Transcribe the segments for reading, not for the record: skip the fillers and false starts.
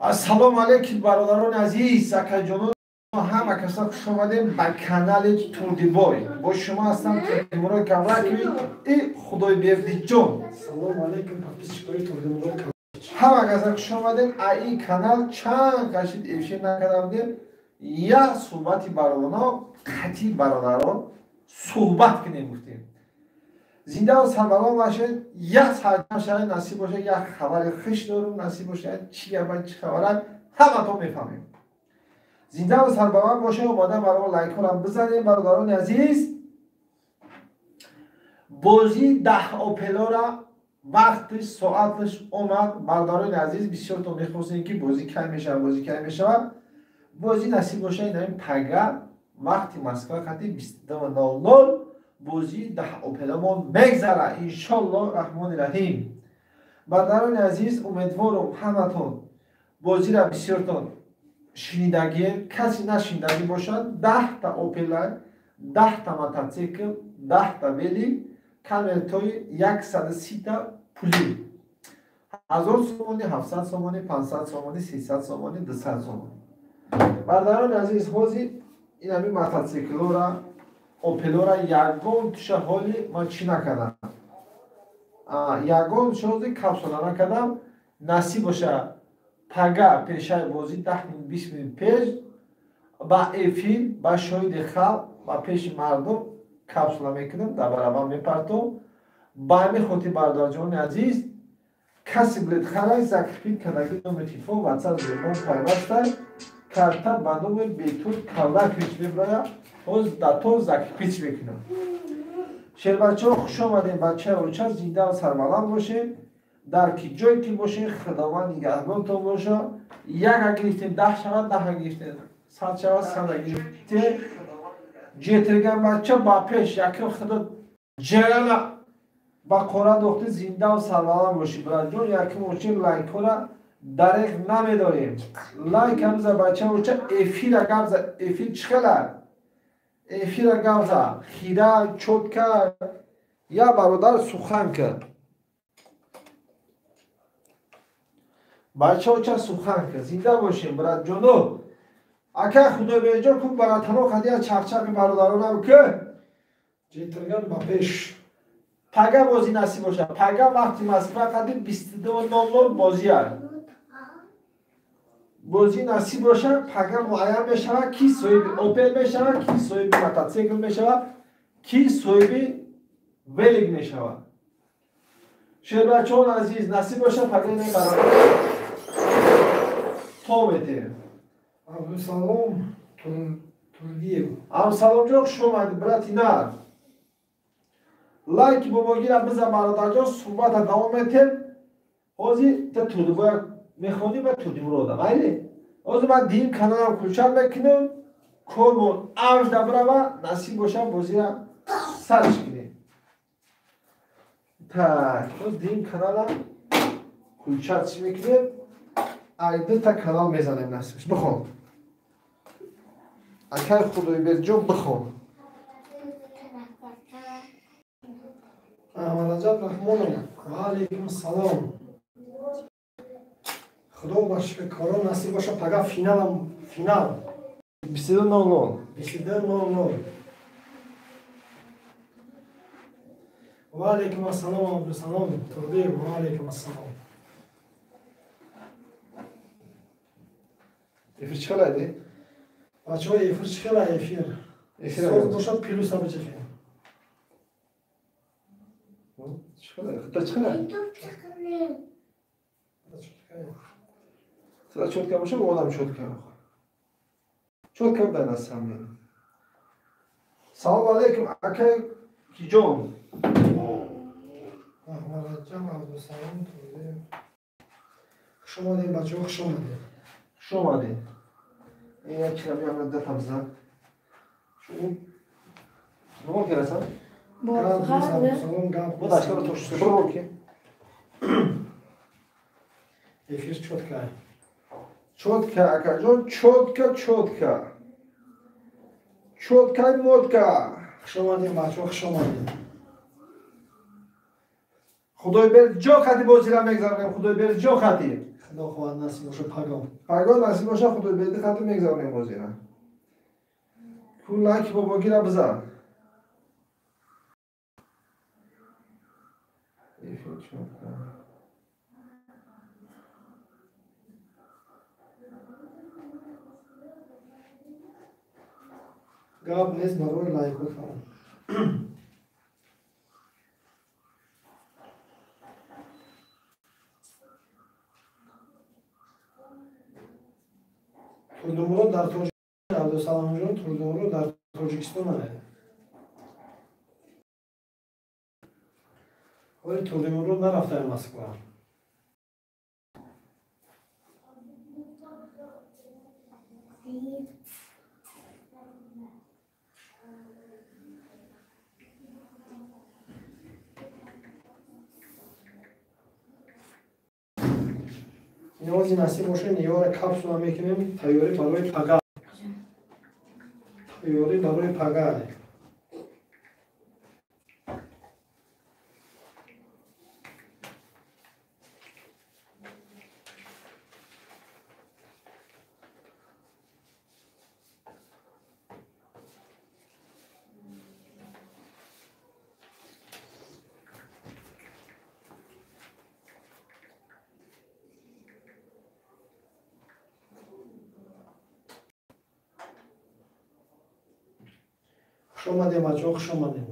Ассалому алейкум бародарони азиз, акаҷонон, ҳама каса хуш омадем ба канали Турдибой. Бо шумо ҳастам Турдимурод Кавлакович и Худойбердиҷон. Салому алейкум подписчикои Турдимурод Кавлакович. Ҳама каса хуш омадем. А ин канал чанд кашид эфир накарда будем. Як суҳбати бародарон, қатъи бародарон суҳбат кунем гуфтем. Зиндаву сарбаланд бошед, як сарҷам шавед, насиб бошад, як хабари хуш дорум, насиб бошад, чӣ гапа, чӣ хабара, ҳаматон мефаҳмем. Зиндаву сарбаланд бошед, омода барои лайкҳоро бизанем, бародарони азиз. Бозии даҳ опелора вақтиш, соаташ омад. Бародарони азиз, бисёртон мехостем ки бозӣ кай мешавад, бозӣ кай мешавад. Бозӣ насиб бошад, ин пага вақти Москва қати 22:00 бозии даҳ опеламон мегзара, иншоллоҳ раҳмони раҳим. Бародарони азиз, умедворум ҳаматон бозира бисёртон шунидагие, касе нашунидагӣ бошад, 10та опела, 10та мотоцикл, 10та велик, камертои 130та пулӣ, 1000 сомонӣ, 700 сомонӣ, 500 сомонӣ, 300 сомонӣ, 200 сомонӣ. Бародарони азиз, ҳозир ин ҳамин мотоциклора, опелора ягон туша ҳоли ман чӣ накардам, ягон туша ҳози капсула накардам. Насиб боша, пага пешаи бозӣ 10 минут, 20 минут пеш ба эфир, ба шоҳиди халқ, ба пеши мардум капсула мекунам, дар барабан мепартом. Ба ҳамин хотир бародарҷони азиз, касе билет харай, закрепит кардаги номер телефон, ватсап зебон пайвастай, карта ба номер Бетур Кавлакович мебарая, ҳоз дато закрепит мекунам. Шербачаҳо, хуш омадем, бачаи оча, зинда ва сарбаланд бошед. Дар ки ҷое ки бошед, Худованд нигаҳбонтон боша. Яка гирифтем 10 шавад, 10 гирифтем 100 шавад, 100 гирифтем. Ҷетирган бача ба пеш, яким худо ҷерана ба қора дохти, зинда ва сарбаланд бошед, братҷон. Яким очи лайкҳоро дареғ намедорем. Лайк ҳамза бача оча, эфира гавза, эфир чӣ хела? Эфира гавза, хира, чотка, я бародар сухан кар. Бача оча сухан кар. Зинда бошем, братҷоно. Ака Худойбердиҷон, кун баратано қадия чақчақи бародаронам ки. Ҷетирган ба пеш. Пага бозӣ насиб боша. Пага вақти Москва қади 22:00 бозӣ аст. Бозӣ насиб боша, пага муайян мешавад, ки соҳиби опел мешавад, ки соҳиби мотоцикл мешавад, ки соҳиби велик мешавад. Шербачаҳон азиз, насиб боша, пага ин бародар то метем. Абдусалом Турдиев. Абдусаломҷон, хуш омадӣ, брати нар. Лайки бобогира биза бародарҷон, суҳбата давом метем. Ҳозир та Турдибоя мехонӣ ба Турдимуродам, айли? Ҳозир ман дим каналам кулчат мекунам, кормон авҷ дабрава, насиб боша бозира сарш кунем. Так, ҳозир дим каналам кулчат чӣ мекунем? Ай дута канал мезанем насибш. Бихон. Акай Худойбердиҷон, бихон. Аҳмадраҷаб Раҳмонов, ва алейкум салом. Худо ба шукркорон насиб боша, пага финалам, финал. 22:00. 22:00. Ва алейкум ассалом, Абдусалом Турдиев, ва алейкум ассалом. Эфир чӣ хела ди? Бачаҳо, эфир чӣ хела эфир? Эфир соз бошад, плюса бичехем. Чӣ хела? Худо чӣ хела? Сада чётка боша, одам чётка. Чётка дай на самом деле. Салом алейкум, акай Киҷон. Аҳмадраҷаб Абдусалом Турдиев. Хуш омадем, бачаҳо, хуш омадем. Хуш омадем. Як чира биям датам зан. Шу нимо керасан? Гап. Бо дашка тош бро ки. Эфир чётка. Чётка, акаҷон, чётка, чётка. Чётка мотка. Хуш омадем, бачаҳо, хуш омадем. Худойбердиҷон хати бозира мегзаронем, Худойбердиҷон хати. Худо хоҳад насиб боша пагоҳ. Пагоҳ насиб боша Худойберди хати мегзаронем бозира. Ку лайк бобогира бизан. Гап нест барои лайкҳо тамом. Турдумурод дар Тоҷикистон, Абдусаломҷон Турдумурод дар Тоҷикистон ае. Ҳоли Турдумурод нарафтае Москва. Ниёзи насиб боша ниёра капсула мекунем, тайёрӣ барои пага. Тайёрӣ барои пага. Хуш омадем, бачаҳо, хуш омадем.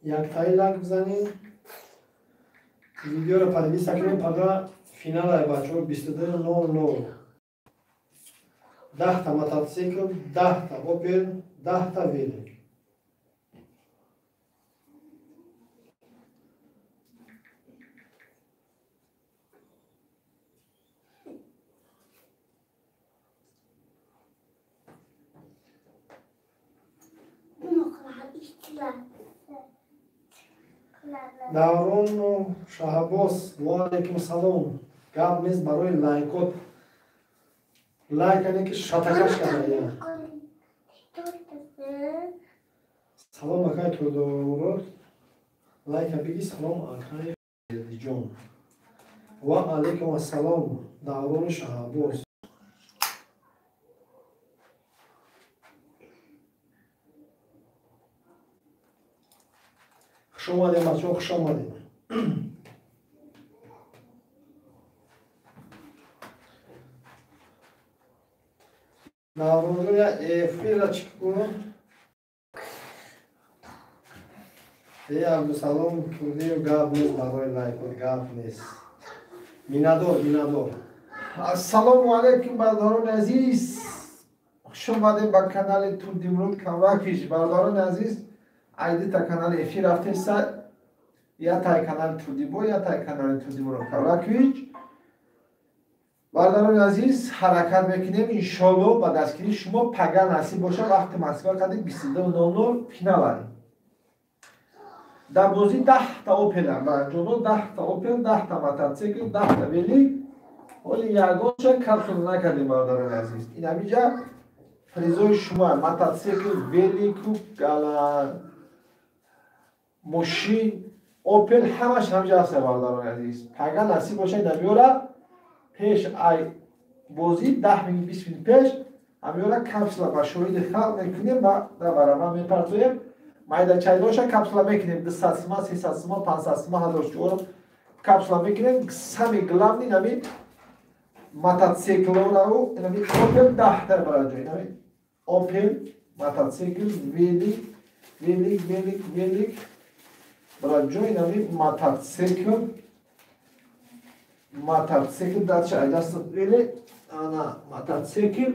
Яктаи лайк бизанем, видеоро поделиться кунем, пага финалай бачаҳо 22:00. 10та мотоцикл, 10та Опел, 10та велик. Даврону Шаҳаббос, ва алайкум салом. Гап нест барои лайкот. Лайк ане ки шатакаш кардая. Салом акай Турдумурод. Лайка биги, салом акай ҷон. Ва алайкум ассалом, Даврону Шаҳаббос. Хуш омадем, бачаҳо, хуш омадем. Наврӯзон я эфира чӣ кунам? Э Абдусалом Турдиев, гап нест барои лайкот, гап нест. Миннатдор, миннатдор. Ассалому алайкум, бародарони азиз. Хуш омадем ба канали Турдимурод Кавракиш. Бародарони азиз, айдита канали эфир рафтеса, я тай канали Турдибо, я тай канали Турдимурод Кавракович. Бародарони азиз, ҳаракат мекунем иншолло ба дастгирии шумо пага насиб боша вақти Москва қади 22:00 финал. Дар бозӣ 10та Опел, барҷоно 10та Опел, 10та мотоцикл, 10та велик. Ҳоли ягонша капсула накардем, бародарони азиз. Ин ҳамиҷа призои шумо мотоцикл, велику, гала мошин, Опел ҳамаш ҳамҷа ҳаст, бародарони азиз. Пага насиб боша ин ҳамиёра пеш ай бозӣ 10 минут 20 минут пеш ҳамиёра капсула ба шоҳиди халқ мекунем ва дар барабар мепартоем. Майда чайдоша капсула мекунем 200 сима, 300 сима, 500 сима, 1000 чор капсула мекунем. Самый главный нами мотоциклорау, нами Опел 10 дар бараҷо, нами Опел мотоцикл, велик, велик, велик, велик бараҷо, нами мотоцикл, мотоцикл дача айдаст велик, ана мотоцикл,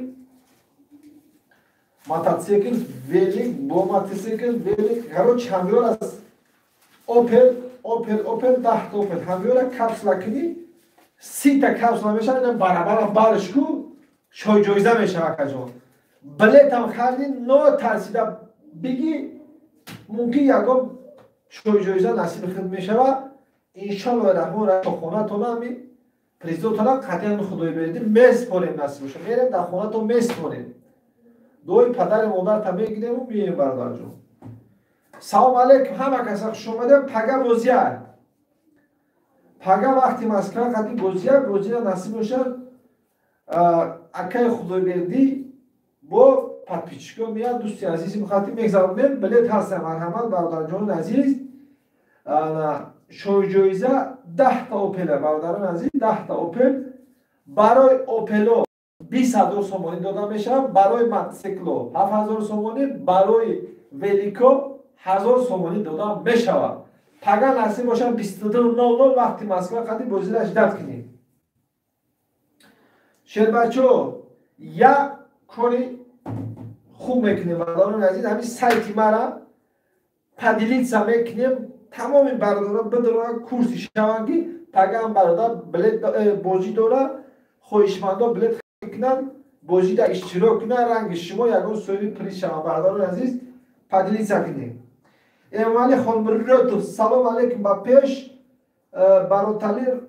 мотоцикл, велик, бо мотоцикл, велик, короче, ҳамёра Опел, Опел, Опел, 10 Опел, ҳамёра капсула кунӣ, 30та капсула мешавад, ина барабарам барш ку, шойҷоиза мешавад, акаҷон. Билетам харди, нотарсида бигӣ, мумкин ягон шойҷоиза насиби худ мешавад. Иншаллоҳ раҳмон хонатона ҳами призотона қатъиян Худойбердӣ меспорем насиб боша. Мерем дар хонатон меспорем. Дуои падари модарта мегирему меем, бародарҷон. Салом алейкум, ҳама каса хуш омадед. Пага бозия. Пага вақти Москва қади бозия, бозия насиб бошад. Акай Худойбердӣ бо подписчикон меяд, дӯсти азизи мухатиб мегзаронем. Билет ҳаста, марҳамат, бародарҷони азиз. Шоҳҷоиза 10 та Опела, бародарони азиз, 10 та Опел. Барои Опело 20 000 сомонӣ дода мешавад, барои мотоцикло 7000 сомонӣ, барои велико 1000 сомонӣ дода мешавад. Пага насиб бошад 22:00 вақти Москва қади бозиро ждать кунед. Шербачо, як кори хуб мекунем, бародарони азиз, ҳамин сайти мара поделиться мекунем, тамоми бародарон бидонанд, курси шаванд, ки пага бародар билет бозӣ дора, хоҳишмандо билет кунанд, бозида иштирок кунанд, ранги шумо ягон соҳиби приз шаванд. Бародарони азиз, поделиться кунем. Эмомалӣ Хонмуротов, салом алейкум, ба пеш баротали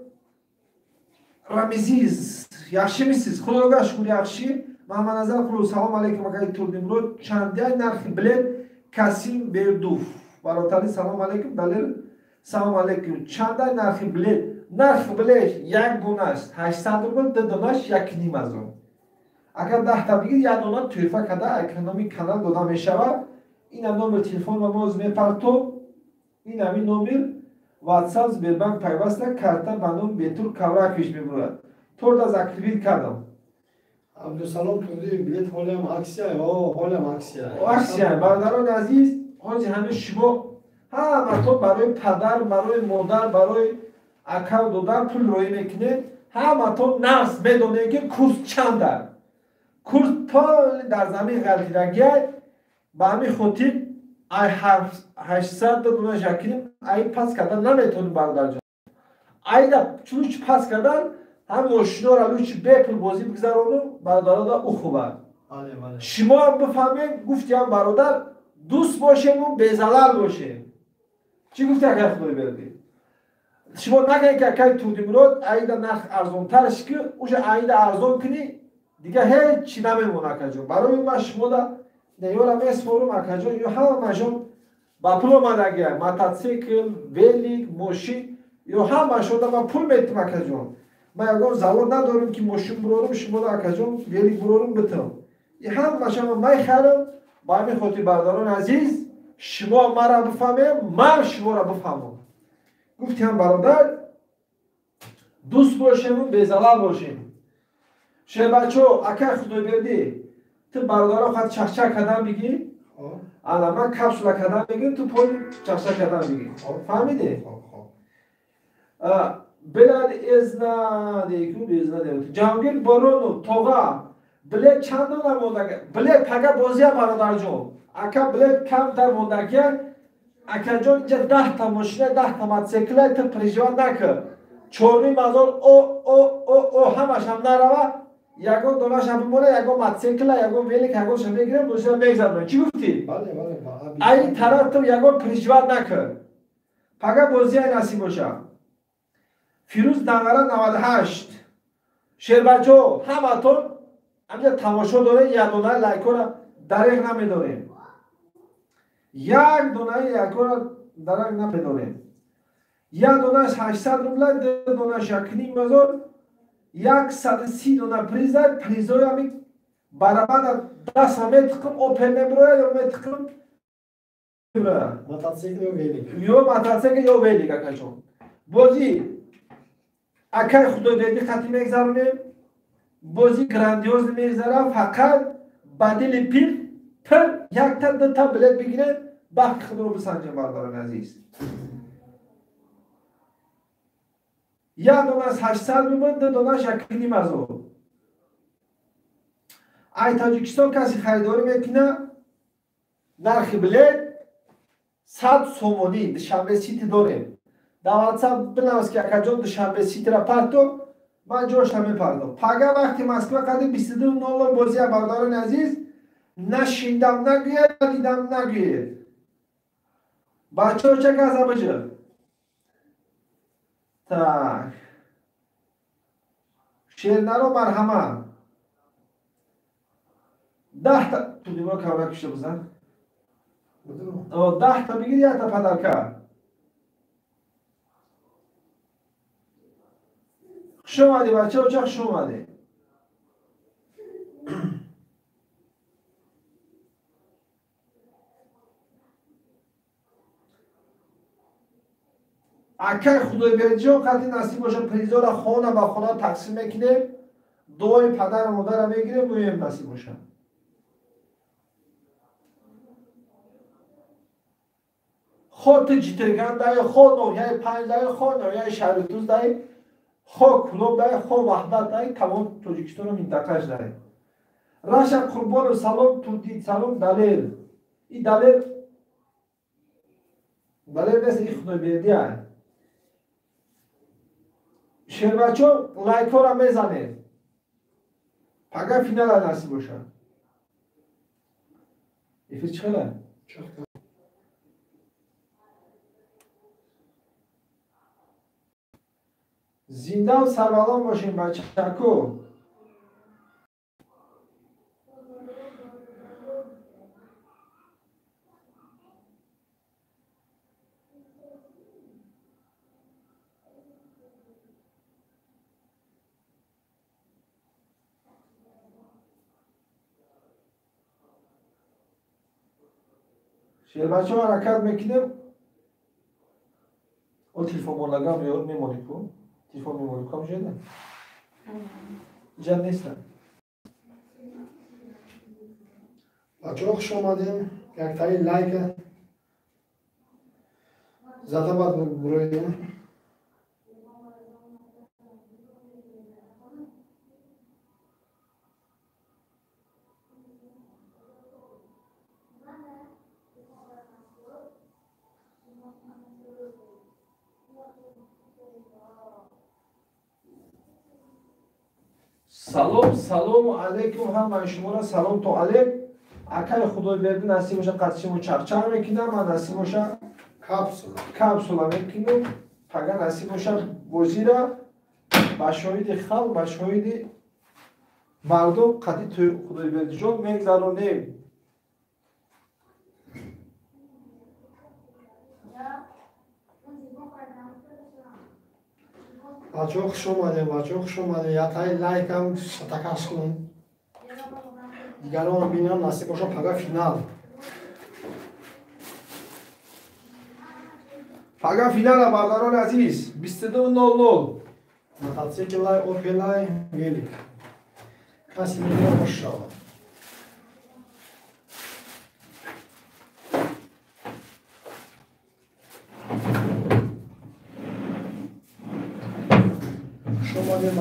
Рамизиз, yaxshimisiz? Xudoga shukur, yaxshi. Mahammadnazar Qulov, салом алейкум, акай Турдимурод, чандяй нархи билет? Касим Бердув, баротали, салом алейкум. Далер, салом алейкум, чандай нархи билет? Нархи билет як донаш 800 рубл, ду донаш 1,5 ҳазор. Агар 10 та бигир, як дона тӯҳфа карда экономи канал дода мешавад. Ина номер телефон ва моз мепарто, ин ҳамин номер WhatsApp, Сбербанк пайваста, карта ба номи Бетур Кавракович мебурад. Торда закрепить кардам. Абдусалом Турдиев, билет ҳолиам аксия? О, ҳолиам аксия. Аксия, бародарони азиз, ҳози ҳамин шумо ҳаматон барои падар, барои модар, барои акав додар пул роӣ мекунед, ҳаматон нағз медонед, ки курс чанда. Курс поли дар замин ғалтидагиай. Ба ҳамин хотир ай 800 дона жакинем, ай пас кардан наметонем, бародарҷон. Айда луч пас кардан, ҳам мошинора луч бепул бозӣ бигзаронум, бародарода ӯ хуба. Шумо ҳам бифаҳмед, гуфтиам, бародар, дӯст бошему безалал бошем. Чӣ гуфти, акай Худойбердӣ? Шумо накунед, ки акай Турдимурод айда нарх арзонтарш, ки уже айда арзон кунӣ, дига ҳеҷ чӣ намемона, акаҷон. Барои ман шумода неёра меспорум, акаҷон, ё ҳамашон ба пул омадагия, мотоцикл, велик, мошин, ё ҳамашонда ман пул метим, акаҷон. Ман ягон завод надорем, ки мошин бурорум шумода, акаҷон, велик бурорум битам. Ҳамаша ман мехарам. Ба ҳамин хотир, бародарони азиз, шумо мара бифаҳмем, ман шуморо бифаҳмам. Гуфтиам, бародар, дӯст бошему безалал бошем. Шербачо, акай Худойбердӣ, ту бародаро хат чахчак кардан бигӣ, ана ман капсула кардан бигӣ, ту поли чахчак кардан бигӣ. Фаҳмидӣ? Билад эзна деку безна деку. Ҷаҳонгир Боронов, тоға, билет чанд дона мондаг? Билет пага бозия, бародарҷон. Ака, билет камтар мондагия, акаҷон. Инҷа 10 та мошина, 10 та мотоцикла, ту переживать накун. 4,5 ҳазор о о о о ҳамашам нарава, ягон донашам бимона, ягон мотоцикла, ягон велик, ягонша мегирем, бозия мегзаронем. Чӣ гуфтӣ? Ай тараф ту ягон переживать накун. Пага бозия насиб боша. Фирӯз Дангара 98. Шербачо, ҳаматон ҳамҷа тамошо дорем, як донаи лайкора дареғ намедорем, як донаи лайкора дареғ намедорем. Як донаш 800 рубла, ду донаш 1,5 ҳазор, 130 дона приза. Призои ҳами барабана даста метиқм, Опел мебирояд ё метиқм. Мотоцикл ё велик. Ё мотоцикл, ё велик, акаҷон. Бозӣ акай Худойбердӣ хати мегзаронем, бозӣ грандиоз мегзара. Фақат ба дили пир пир якта дута билет бигиред, бахти худро бисанҷем, бародарони азиз. Як донаш 800 рубл, ду донаш 1,5 ҳазор. Ай Тоҷикистон касе харидорӣ мекунад, нархи билет 100 сомонӣ. Душанбе Сити дорем. Дар Ватсап бинавис, ки акаҷон, Душанбе Ситира парто, ман ҷошта мепардом. Пага вақти Москва қади 22:00 бозия, бародарони азиз. Нашиндам нагӯед, надидам нагӯед. Бачаҳо, ча каза бижа. Так, шернаро, марҳамат, 10 та тудимо кавра кушта бизан. 10 та бигир, якта подарка. Хуш омадӣ бача, оча, хуш омадӣ. Акай Худойбердиҷон қатъи насиб боша, призора хона ба хона тақсим мекунем, дуои падару модарро мегирем, муҳим насиб боша. Хо ту Ҷитирган даи, хо ноҳияи Панҷ даи, хо ноҳияи Шаҳритуз даи, хо Кулоб даи, хо Ваҳдат даи, тамом Тоҷикистону минтақаш даи. Раша Қурбонов салом, Турдид салом, Далер. И Далер Далер нест, и Худойбердӣ ай. Шербачо лайкҳоро мезанед. Пага финала насиб боша. Эфир чӣ хела? Зиндаву сарбаланд бошем бачако. Шербачо ҳаракат мекунем. О телефон монагам ё мемонӣ ку? Телефон мемонӣ ку ҳамҷода? Иҷа неста. Бачаҳо хуш омадем. Яктаи лайка зада бад буроем. Салом, салому алейкум ҳамаи шуморо, салом то алейк. Акай Худойбердӣ насиб боша қатшиму чақчақ мекунам, ман насиб боша капсула мекунам. Пага насиб боша бозира ба шоҳиди халқ, ба шоҳиди мардум қатъи Худойбердиҷон мегзаронем. Бачаҳо хуш омадем, бачаҳо хуш омадем. Ятаи лайкам шатакаш кун. Дигарон бинам, насиб боша пага финал. Пага финала бародарони азиз, 22:00. Мотоциклай, опелай, велик. Каси мега хуш шавад.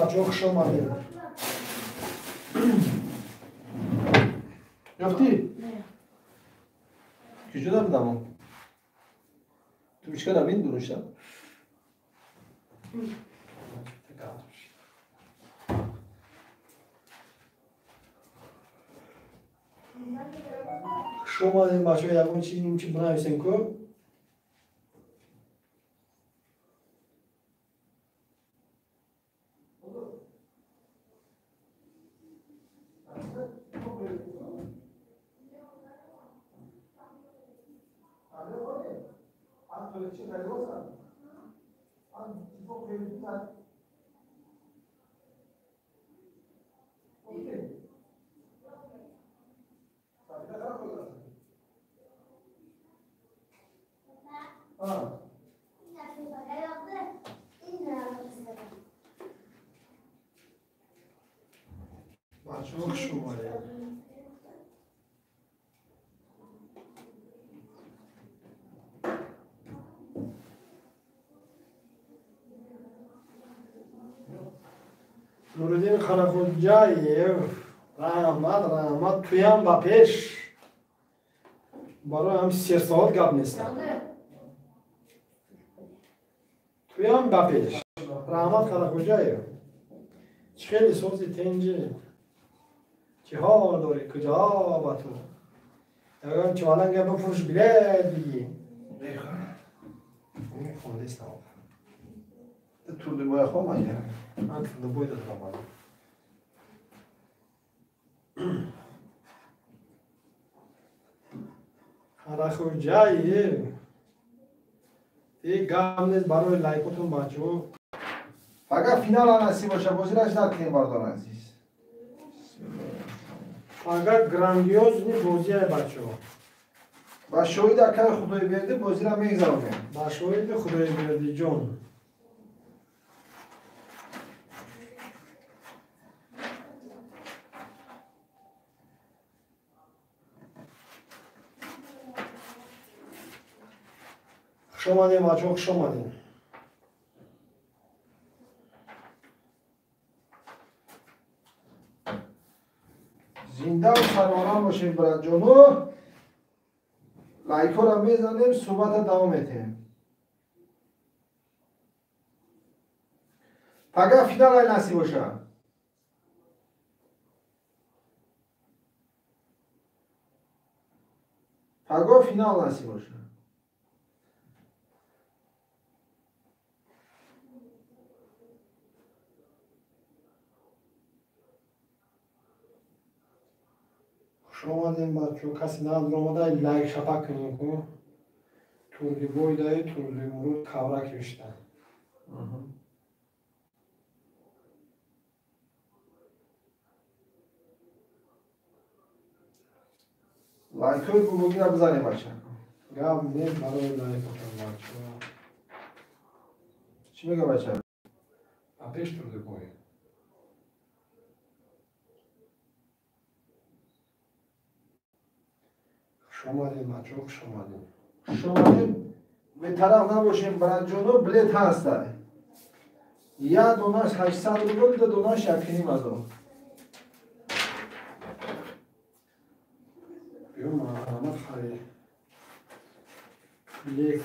Бачаҳо хуш омадем. Ёфтӣ? Куҷода будам? Ту чикара бин дурушта? Хуш омадем бачаҳо, ягон чи чи бинависем ку? Бачаҳо хуш омадем. Нуриддин Қарахуҷаев, раҳмат, раҳмат, туям ба пеш. Барои ҳам серсоат гап нестам. Туям ба пеш. Раҳмат Қарахуҷаев. Чӣ хеле сози тенҷи. Чӣ ҳол дорӣ? Куҷо ба ту? Ягон чоланга бифурӯш билет бигӣ. Мехондестам. Турдибоя хом ая? Ман Турдибой додам. Қарахӯҷаев. Э гап нест барои лайкотон бачаҳо. Пага финала насиб боша, бозиро ждать кунем бардор азиз. Пага грандиозный бозия бачаҳо. Ба шоҳиди акаи Худойбердӣ бозиро мегзаронем. Ба шоҳиди Худойбердиҷон. Хуш омадем бачаҳо, хуш омадем. Зиндаву сарварон бошем братҷоно. Лайкҳоро мезанем, суҳбата давом метиҳем. Пага финалай насиб боша. Паго финал насиб боша. Хуш омадем бачаҳо. Касе надромада лайк шапак кунем ку. Турдибой даи Турдимурод каврак вишта. Лайкҳои бубогиро бизанем бача. Гап нест барои лайкотон бачаҳо. Чӣ мега бача? Ба пеш Турдибой. Хуш омадем бачаҳо, хуш омадем. Хуш омадем. Бетараф набошем братҷоно, билет ҳаста. Як донаш 800 рубл, ду донаш 1,5 ҳазор. Биё марҳамат харид. Билет.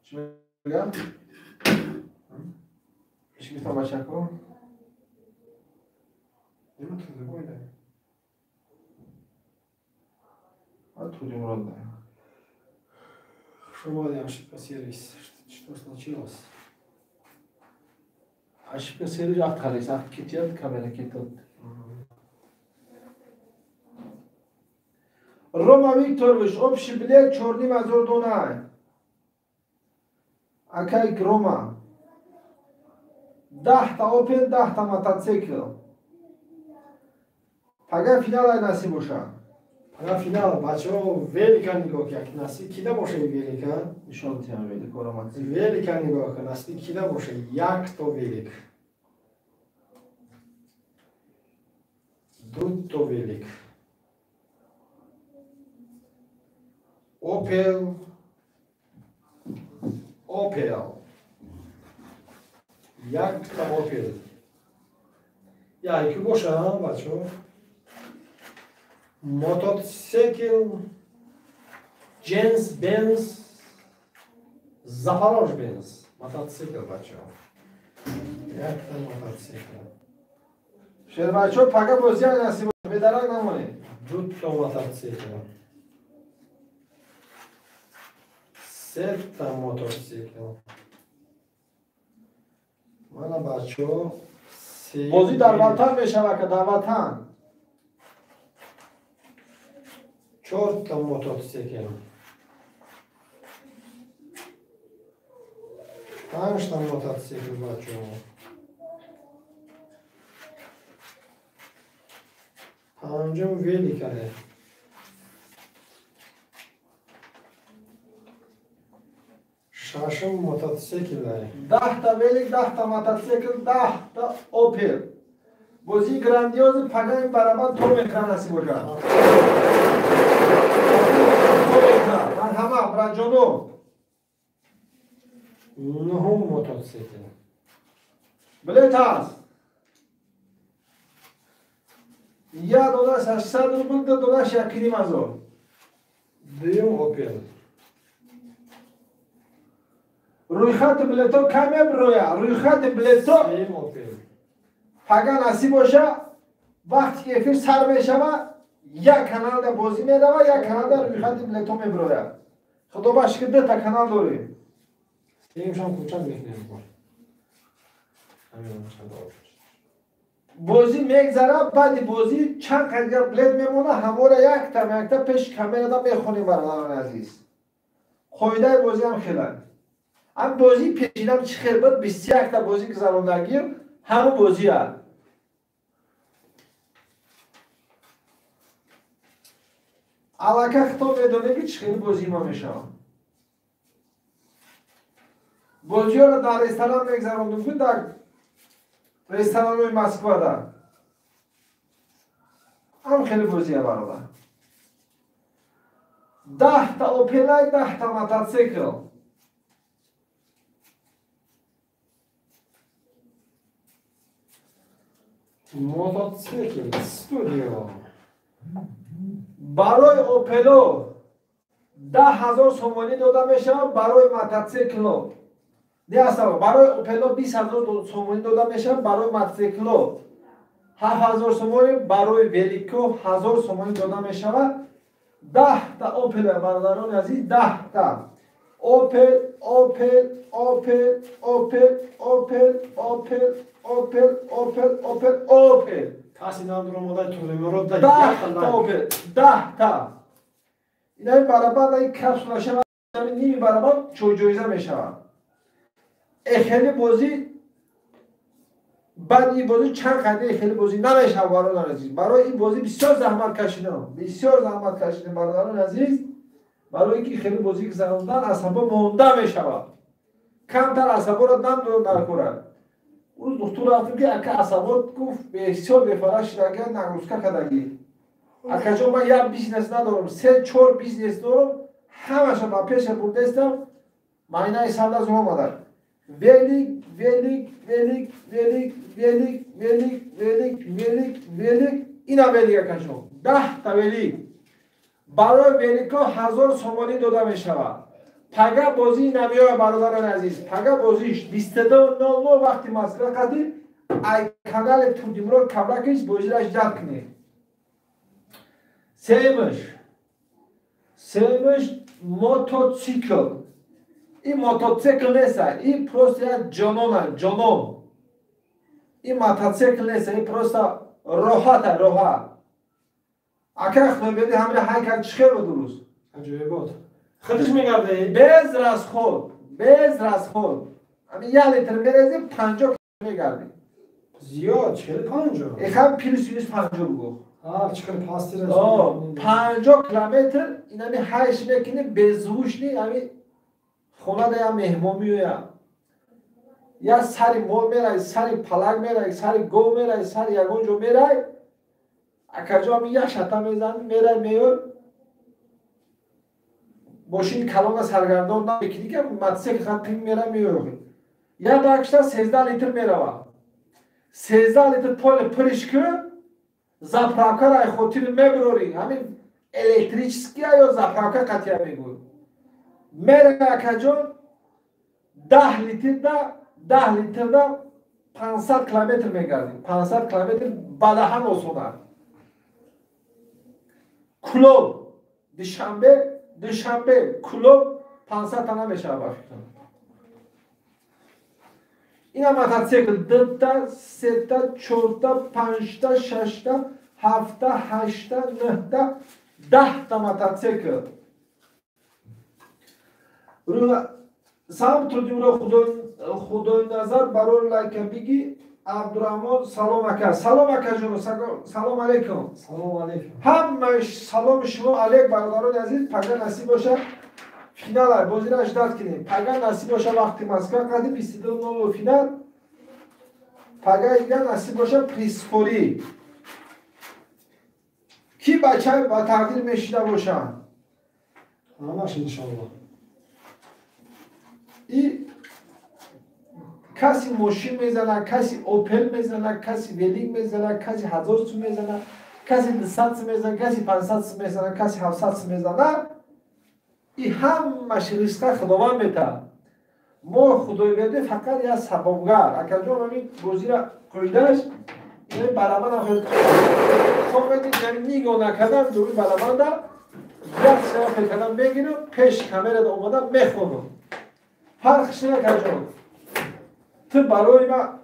Чӣ мегӯям? Чӣ гуфтам бачако? Нема Турдибой дай. А Турдимурод дай. Хуш омадем, ошибка сервис. Что случилось? Ошибка сервис ахтарис, ах кетият камера кетият. Рома Викторович, общий билет 4,5 ҳазор дона. Акай Рома. 10 та Опел, 10 та мотоцикл. Пага финалай насиб боша. Пага финал, бачаҳо, велика нигоҳ як насиб кида боша велика? Нишон тиҳам великоро мотоцикл. Велика нигоҳ кун, насиб кида боша як то велик. Ду то велик. Опел. Опел. Як та Опел. Я ки боша, бачаҳо. Мотоцикл Дженс Бенз Запорож Бенз. Мотоцикл бачаҳо. Якта мотоцикл. Шербачо пага бозия насиб бедарак намонед. Дуто мотоцикл. Сета мотоцикл. Мана бачаҳо. Бозӣ дар ватан мешавад ка дар ватан. Чорта мотоцикл. Панҷта мотоцикл бачаҳо. Панҷум великае. Шашум мотоциклае. 10 та велик, 10 та мотоцикл, 10 та Опел. Бозии грандиози пагаи барабан то мекунад насиб бошад. Марҳама братҷоно. Нуҳум мотоцикл. Билет ҳаст. Як донаш 800 рубл, ду донаш 1,5 ҳазор. Дуюм Опел. Рӯйхати билетҳо кам мебирояд. Рӯйхати билетҳо Сеюм Опел. Пага насиб боша, вақте ки эфир сар мешавад, як каналда бозӣ меравад, як каналда рӯйхати билетҳо мебирояд. Худо ба шукр дута канал дорем. Сеюмшам кучак мекунем. Ҳамин чанд. Бозӣ мегзара, баъди бозӣ чанд қадига билет мемона, ҳамора якта якта пеши камерада мехонем, бародарони азиз. Қоидаи бозӣ ҳам хеле. Ҳам бозии пешинам чӣ хел буд, 21та бозӣ гузарондагим, ҳамун бозия. Аллака хито медонем, ки чӣ хели бозии мо мешавад. Бозиёро дар ресторан мегзарондум, ку дар ресторанҳои Москвада. Ҳам хеле бозия, бародар. 10та опелай, 10та мотоцикл. Мотоцикл студио. Барои опело 10 000 сомонӣ дода мешавад, барои мотоцикло не, астағфир, барои опело 20 000 сомонӣ дода мешавад, барои мотоцикло 7000 сомонӣ, барои велико 1000 сомонӣ дода мешавад. 10та опел, бародарони азиз, 10та опел, опел, опел, опел, опел, опел, опел, опел, опел, опел. Каси надуромода Турдимурод да. 10та опел, 10та. Инаи барабар даи капсула шавад, ними барабар ҷоиза мешавад. Эхели бозӣ, баъди ин бозӣ чанд қайда хеле бозӣ намешавад, бародарони азиз. Барои ин бозӣ бисёр заҳмат кашидам, бисёр заҳмат кашидам, бародарони азиз. Барои ки хеле бозӣ гузарондан асабо монда мешавад, камтар асаборо дам додам дар кора. Рӯз духтур рафтем, ки ака, асабот, гуфт, бисёр бефарах шидага, нагрузка кардагӣ. Акаҷон, ман як бизнес надорам, се чор бизнес дорам, ҳамаша ба пеша бурдаистам. Майнаи сарда зур омадад. Велик, велик, велик, велик, велик, велик, велик, велик, велик. Ина велик, акаҷон, 10та велик. Барои велико 1000 сомонӣ дода мешавад. Пага бозӣ намеояд, бародарони азиз. Пага бозиш 22:00 вақти Москва қадим. Ай канали Турдимурод Кабракич бозиро ждать кунед. Сеюмш мотоцикл. Ин мотоцикл нест, ин просто як ҷонона, ҷонон. Ин мотоцикл нест, ин просто роҳата, роҳат. Ака Худойберди, ҳамина ҳай кард, чӣ хел буд дуруст? Аҷоибот. Худиш мегарде? Без расход, без расход. Ҳамин як литр мерезӣ, 50 мегардӣ. Зиёд, чил 50. Эхам плюс минус 50 бугӯ. Чӣ хел пасти. 50 километр инами ҳайш мекунӣ, беззвучный. Ҳами хонада як меҳмон меояд, як сари мол мерай, сари палак мерай, сари гов мерай, сари ягон ҷо мерай, акаҷо, ҳами як шата мезанӣ, мерай, меёй. Мошини калона саргардон намекунӣ, ки мотоцикл хат мерай, меёй. Як бакшта 13 литр меравад. 13 литр поли пуриш кун, заправкаро ай хотири мебирорӣ, ҳамин электрическия ё заправка қатъия мегӯй, мерай, акаҷон, 10 литрда, 10 литрда 500 километр мегардӣ. 500 километр бадаҳан осона. Кулоб, Душанбе, Душанбе, Кулоб 500 та намешавад, ба фикрам. Ина мотоцикл: дута, сета, чорта, панҷта, шашта, ҳафта, ҳашта, нӯҳта, 10та мотоцикл. Салом, Турдимуро, Худойназар, барои лайка биги. Абдураҳмон, салом, ака. Салом, акаҷоно, салом алейкум. Салом алейкум. Ҳамаи саломи шумо алейк. Бародарони азиз, пага насиб боша, финала бозиро ждать кунем. Пага насиб боша, вақти Москва қади 22:00 финал. Пага дигар насиб боша, призхӯрӣ. Ки бача ба тақдир мешида бошанд. Ҳамаш иншоаллоҳ. И каси мошин мезана, каси опел мезана, каси велик мезана, каси 1000 сум мезана, каси 200 сум мезана, каси 500 сум мезана, каси 700 сум мезана. И ҳамаш ризқа Худованд метаҳад. Мо Худойберди фақат як сабабгар. Акаҷон, ҳамин бозира қоидааш ин барабанам хомеди, яъне нигоҳ накардам, дури барабанда як шава фикр кардам, мегирам, пеш камерада омада мехонам. Фарқш не, акаҷон, ту барои ма.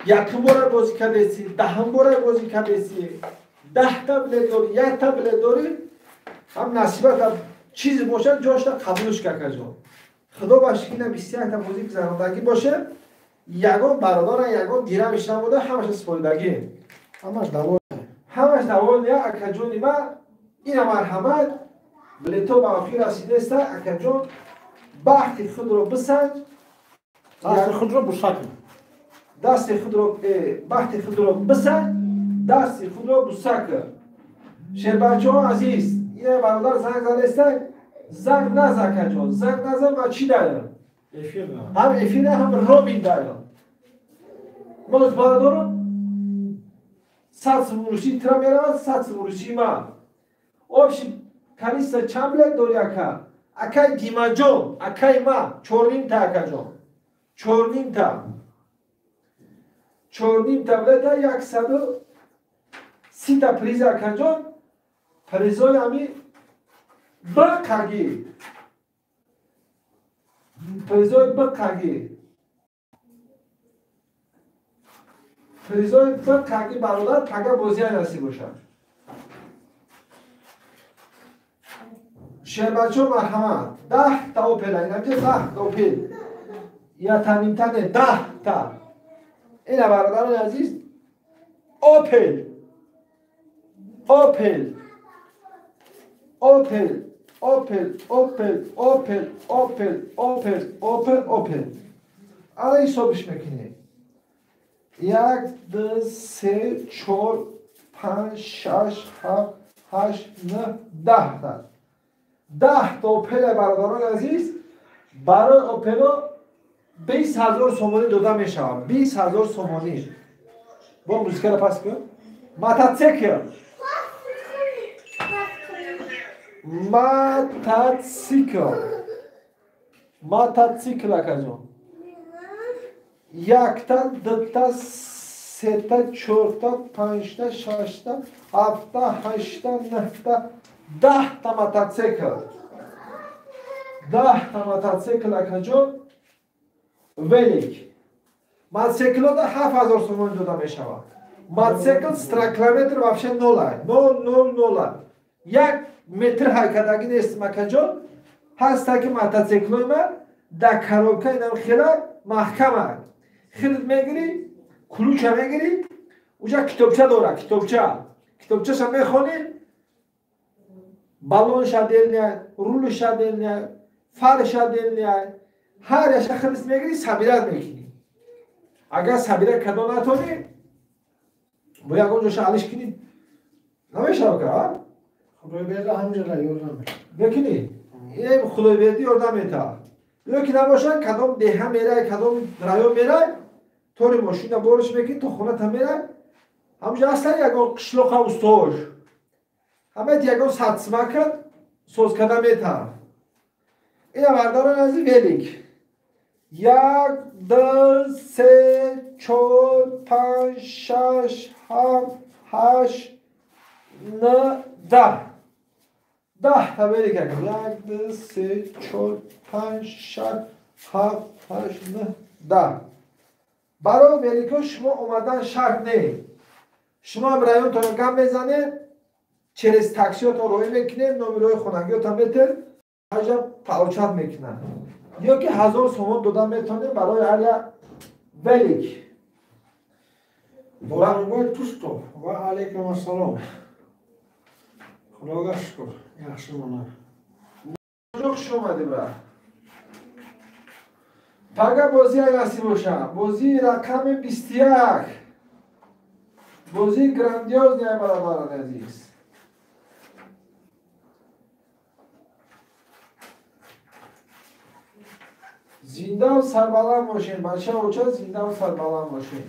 Якум бора бозӣ кардеси, даҳум бора бозӣ кардеси, 10 та билет дорӣ, якта билет дорӣ, ҳам насибата чизе бошад, ҷошта қабулш ка, акаҷон. Худо ба шукр, ина 21 та бозӣ гузарондагӣ боше, ягон бародара ягон дирамиш набуда, ҳамаша супоридагӣ. Ҳамаш довольный. Ҳамаш довольный, акаҷони ма. Ина марҳамат, билето ба охир расидеста, акаҷон, бахти худро бисанҷ. Дасти худро буса кун. Дасти худро, бахти худро бисанҷ, дасти худро буса кун. Шербачаҳо азиз, ина бародар занг задеста, занг наза, акаҷон, занг наза, ма чӣ дарем? Ҳам эфира, ҳам робин дарем. Моз бародарам, 100 сум русии тира меравад, 100 сум русии ман. Общий количество чанд билет дори, ака? Акай Димаҷон, акай ма, чорнимта, акаҷон, чорнимта, чорнимта билета, 130 та приз, акаҷон. Призои ами бқаги, призои бқаги, призои бқаги, бародар, пага бозия насиб бошад. Шербачо, марҳамат, 10 та опела, инамҷа 10 та опел, ятанимта не, 10 та. Ина, бародарони азиз, опел, опел, опел, опел, опел, опел, опел, опел, опел, опел. Ана ҳисобиш мекунем: як, ду, се, чор, панҷ, шаш, ҳафт, ҳашт, нӯҳ, 10 та, 10 та опеле, бародарони азиз. Барои опело 20 000 сомонӣ дода мешавад, 20 000 сомонӣ. Бо музикаро пас кун. Мотоцикл, мотоцикл, мотоцикл, акаҷон, якта, дута, сета, чорта, панҷта, шашта, ҳафта, ҳашта, нӯҳта, 10 та мотоцикл, 10 та мотоцикл, акаҷон. Велик, мотоциклода 7000 сомонӣ дода мешавад. Мотоцикл страклометр вообще нола, нол, нол, нола, як метр ҳаракатагӣ нест, акаҷон. Ҳаста ки мотоциклои ма дар коробка инам хела маҳкама. Хелит мегирӣ, ключа мегирӣ, уҷа китобча дора, китобча, китобчаша мехонӣ, баллонша отдельный, рулша отдельный, фарша отдельный, ҳар яша хелис мегирӣ, собирать мекунӣ. Агар собирать кардо натонӣ, бо ягон ҷоша алиш кунӣ, намешава ка. Худойберди ҳамҷара ёрдам. Мекунӣ, ин Худойбердӣ ёрдам метавад. Ё ки набошад, кадом деҳа мерай, кадом район мерай, тори мошина бориш мекунӣ, то хоната мерай, ҳамҷа аслан ягон қишлоқа устош ҳамаят ягон садсмака соз карда метавад. Ина, бародарони азиз, велик: як, ду, се, чор, панҷ, шаш, ҳафт, ҳашт, нӯ, 10, 10 та велик. Як, ду, се, чор, панҷ, шаш, ҳафт, ҳашт, нӯ, 10. Барои велико шумо омадан шарт не. Шумо ҳам районтонро гам мезанед, через таксиотон роҳӣ мекунед, номерои хонагиотон метед, аҷа получать мекунанд. Ё ки 1000 сомон дода метавонед барои ҳар як велик. Бозорбой Тустов, ва алайкум ассалом. Худога шукр, yaxshi mana. Хуш омадӣ, брат. Пага бозӣ насиб боша, бозии рақами 21, бозии грандиозный, бародарони азиз. Зиндаву сарбаланд бошем, бача, оча, зиндаву сарбаланд бошем.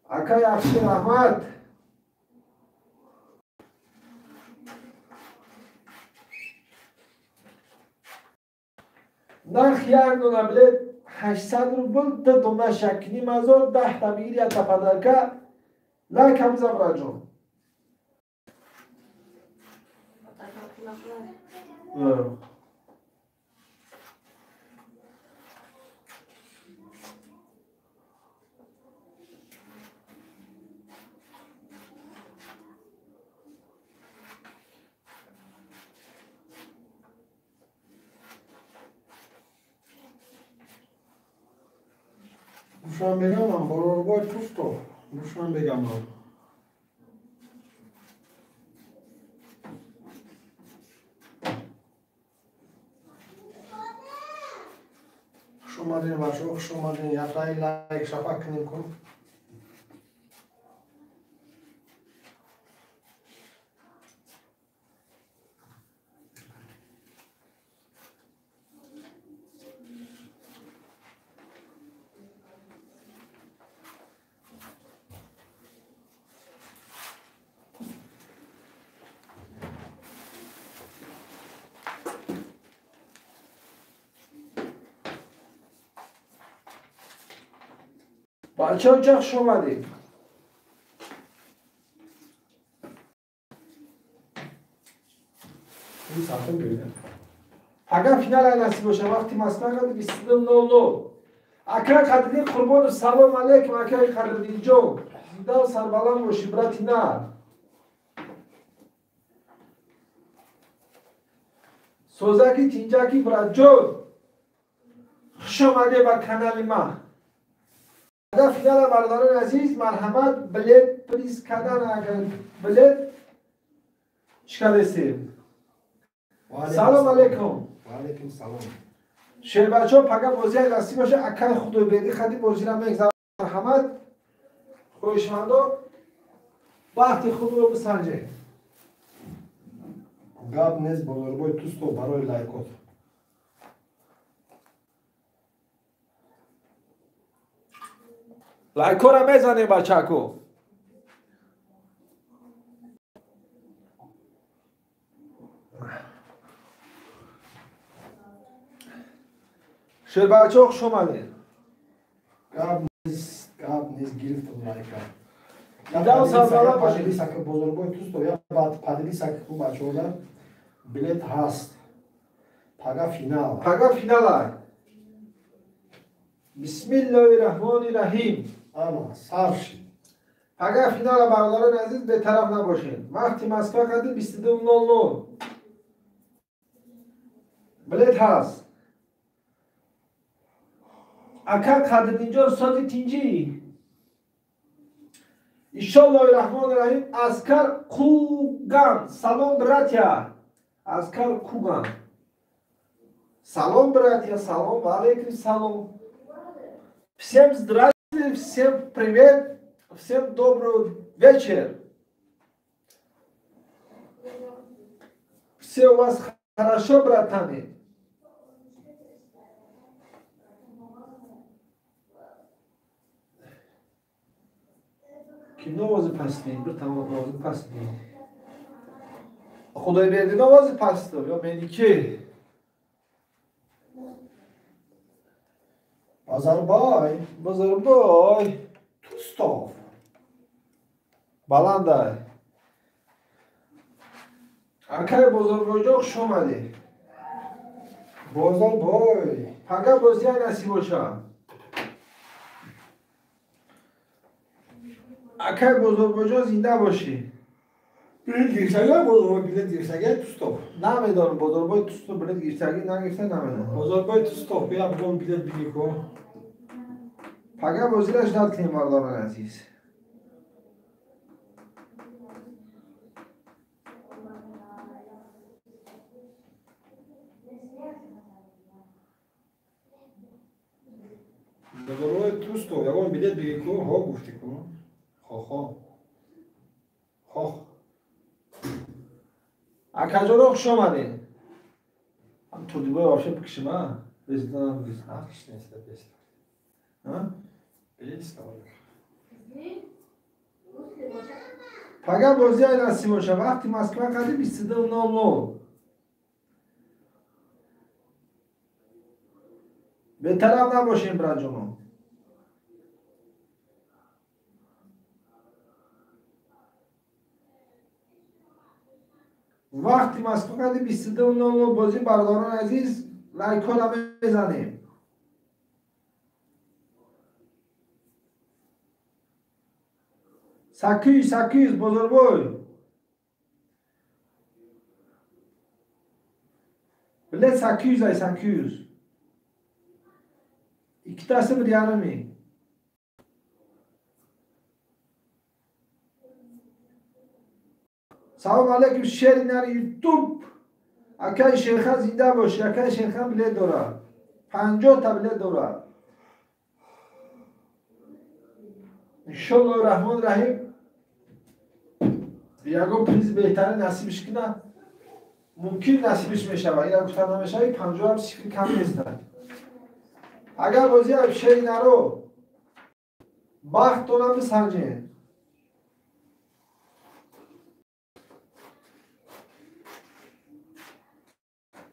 Ака, яхши, раҳмат. Нарх як дона билет 800 рубл, ду дона 1,5 ҳазор, 10 та бигир, якта подарка. Лайкам забраҷон. Душанбегамам, Бозорбой Тустов. Душанбегамам. Хуш омадем, бачаҳо, хуш омадем. Яктай лайк шапак кунем кун. Бачаҳо, ча хуш омадед. Пага финал ай насиб боша, вақти Москва қадр 22:00. Акай Қадриддин Қурбонов, салом алейкум, акай Қадриддинҷон. Зиндаву сарбаланд бошӣ, брати нар. Созаки тинҷаки братҷон. Хуш омадед ба канали ман. Пага финала бародарони азиз, марҳамат, билет приз кардан, агар билет чӣ кардесем? Салом алейкум. Ва алейкум салом. Шербачо, пага бозии насиб боша, акай Худойбердӣ хади бозиро мегзарад. Марҳамат, хоҳишмандо, вақти худро бисанҷед. Гап нест, Бозорбой Тустов барои лайкот. Лайкора мезанем, бачако. Шербачо, хуш омадед. Гап нест, гап нест, гирифтам лайка. Зиндаву сарбаланд бошед. Поделись, Бозорбой Тустов, я поделись, ку бачаҳода билет ҳаст. Пага финал. Пага финала. Бисмиллоҳи раҳмони раҳим. Ана, сар шид. Пага финала, бародарони азиз, бетараф набошед. Вақти Москва қадр 22:00. Билет ҳаст. Ака Қадриддинҷон, сози тинҷӣ. Иншоллоҳи раҳмони раҳим. Аскар Куган. Салом, братья. Аскар Куган. Салом, братья, салом. Ва алейкум салом. Всем здравствуйте, всем привет, всем добрый вечер. Все у вас хорошо, братаны? Ким овози паст нест? Бір тамом овози паст нест. Худойбердин овози пасту ё меники? Бозорбой. Бозорбой. Тустов. Баландай. Акай Бозорбойҷон, хуш омадед. Бозорбой. Пага бозия насиб боша. Акай Бозорбойҷон, зинда бошӣ. Билет гирифтагӣ, Бозорбой билет гирифтагӣ Тустов. Намедонам, Бозорбой Тустов билет гирифтагӣ нагирифта, намедонам. Бозорбой Тустов, бия бигом билет бигир ко. Пага бозиро ждат кунем, бародарони азиз. Бозорбой Тустов, ягон билет бигир ко, ҳо гуфтӣ ко. Хо-хо. Хо. Акаҷоно, хуш омадед. Ҳам Турдибой вообще бикшим, а? Резиданам бикшим. А, кишнеста, беста. А? Беста. Пага бозии насиб боша. Вақти Москва қадр 22:00. Бетараф набошем, братҷоно. Вақти Москва қадр 22:00 бозӣ, бародарони азиз, лайкҳоро мезанем. Сакиз, сакиз, Бозорбой. Билет 800 ай 800. Ikkitasi 1,5 ming. Салом алейкум шери нари ютуб. Акай Шерхан зинда боши, акай Шерхан билет дорад. 50 та билет дорад. Иншаллоҳ раҳмон раҳим ягон приз беҳтарин насибиш кунад. Мумкин насибиш мешавад. Ина гуфта намешавад, 50 ҳам сифр кам нестад. Агар бозӣ шери наро бахттона бисанҷед.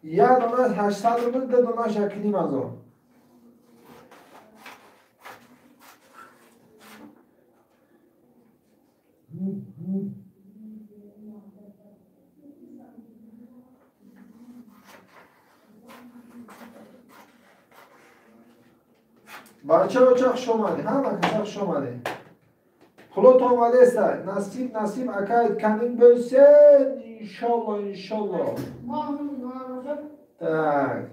Як донаш 800 рубл, ду донаш 1,5 ҳазор. Бача хуш омадед, ҳама каса хуш омадед. Пулот омадеста. Насиб, насиб акай канин бӯсен, иншолло, иншолло. Так.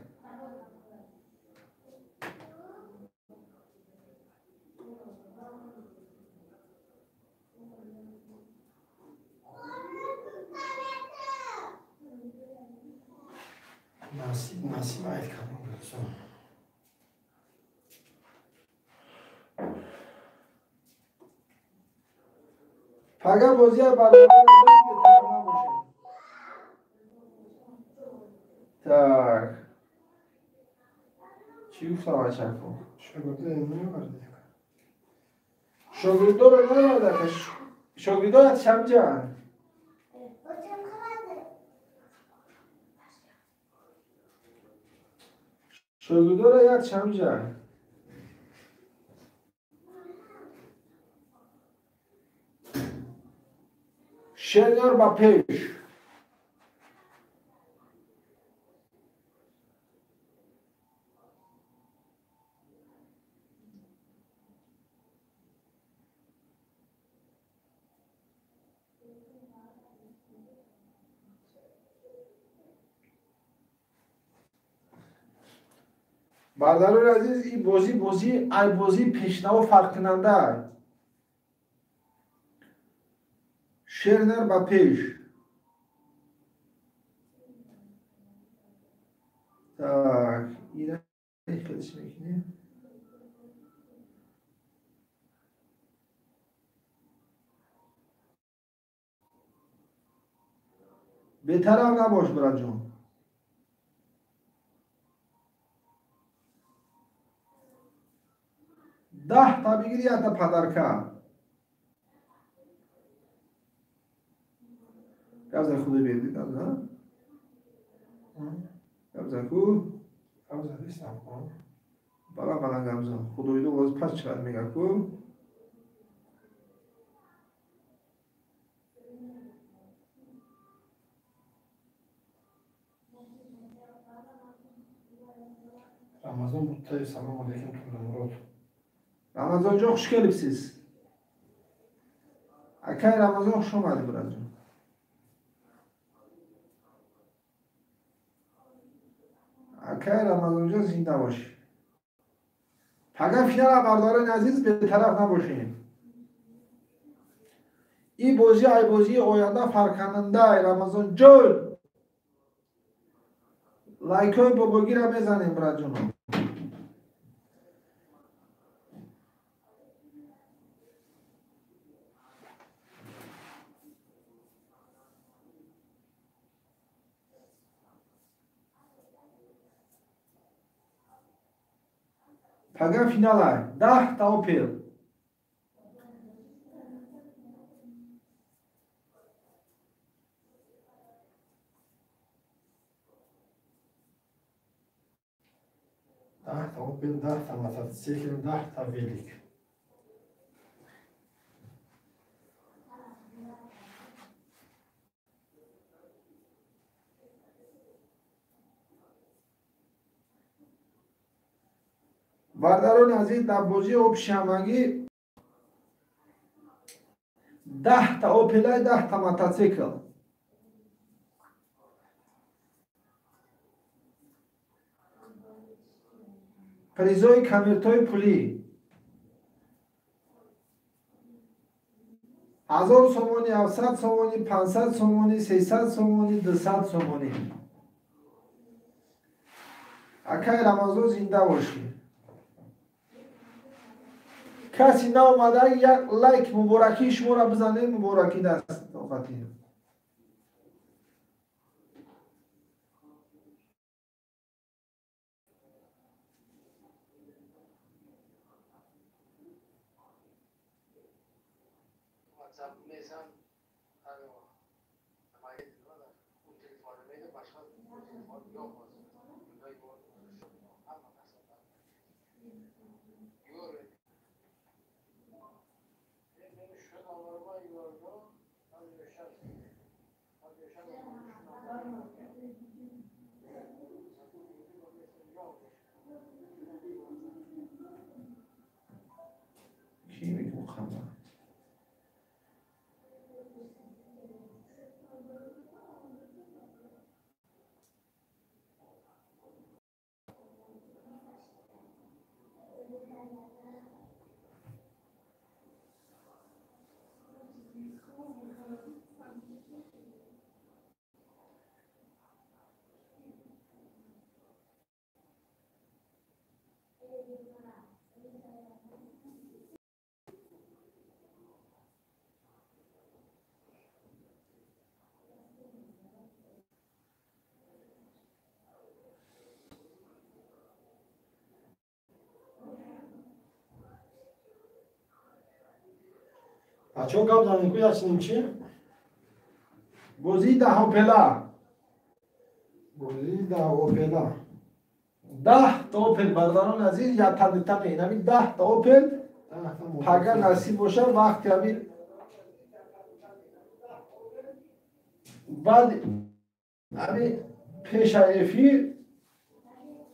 Насиб, насиб айт канин бӯсен. Пага бозия баробар набошед. Так. Чӣ гуфтам бачако? Шогирдо намеовард. Шогирдоро наовард. Шогирдо шамҷа. Шогирдоро як шамҷа. Шернар ба пеш. Бародарони азиз, ин бозӣ бозии ай бозии пешнаво фарқкунанда. Шернар ба пеш. Так, ина хелиш мекунем. Бетараф набош, бираҷон. Даҳта бигири, якта падарка. Гавза худи берди, гавза? Гавза ку? Гавза дистам ку. Бала бала гавза. Худоиду боз пас чиқад мега ку? Рамазон Буттаев, салом алейкум, Тӯламурод. Рамазонҷон, хуш келибсиз. Акай Рамазон, хуш омадӣ, бираҷон. Акай Рамазонҷон, зинда бошӣ. Пага финала, бардорони азиз, бетараф набошем. Ин бозӣ ай бозии оянда фарқкунанда. Рамазонҷон, лайкҳои бобогира мезанем, бираҷоно. Пага финала, 10 та Опел. 10 та Опел, 10 та мотоцикл, 10 та велик. Бародарони азиз, дар бозии обшамагӣ 10 та Опелай, 10 та мотоцикл. Призои конвертҳои пулӣ. 1000 сомонӣ, 700 сомонӣ, 500 сомонӣ, 300 сомонӣ, 200 сомонӣ. Акай Рамазон зинда бошӣ. Каси наомада як лайк муборакии шуморо бизанед, муборакӣ даст тоқатӣ. Бачаҳо гап занем ку ячнем чи? Бозии даҳопела. Бозии даҳопела. 10 та опел бародарони азиз, як таблита меинами 10 та опел. Пага насиб боша вақти ҳамин баъд ҳамин пеша эфир